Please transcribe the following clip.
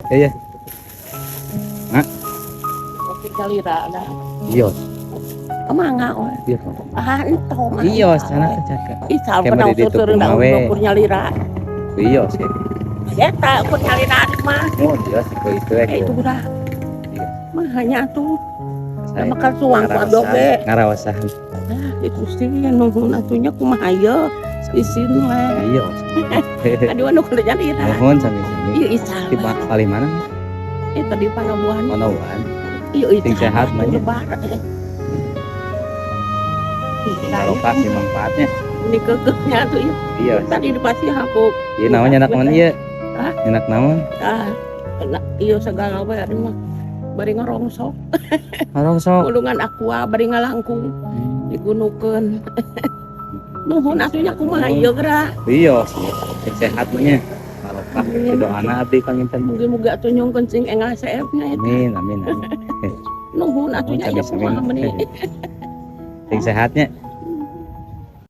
Iya. Kopi kalira ada. Iya. Mangga we. Iya. Ah, entong. Iya, sana teh jaga. Ih, Kayak pernah di ditu utur kumaha we. ukur nyalira. Iya sih. Eta ukur nyalira mah. Oh, iya sih kok itu ya. Itu udah. Iya. Mah hanya tuh. Saya Makan suang ku adoge. ngarawasan. Ah, di Gusti nuhun atunya kumaha ieu. Isin we. Iya. Aduh, anu kudu nyalira. Nuhun sami-sami. Iya, isal. Di paling mana? Eh, tadi Panabuhan. Panabuhan. Iya, Sing sehat mah nya. Lebar. Barokah sih manfaatnya. Ini kekehnya tuh ya. Iya. Tadi di pasti aku. Iya, namanya nyandak naon ieu? Hah? Nyandak naon? Ah, iya segala we ari mah. Bari ngarongsok. Ngarongsok. Mulungan aqua bari ngalangkung digunukeun. Nuhun atunya kumaha ieu geura. Iya, sing sehat mah nya. Barokah. Doana abdi panginten. Mugi-mugi atuh nyungkeun sing enggal seep nya eta. Amin, amin, amin. Nuhun atunya ieu Sami-sami. Kumaha meuni. Sing sehatnya.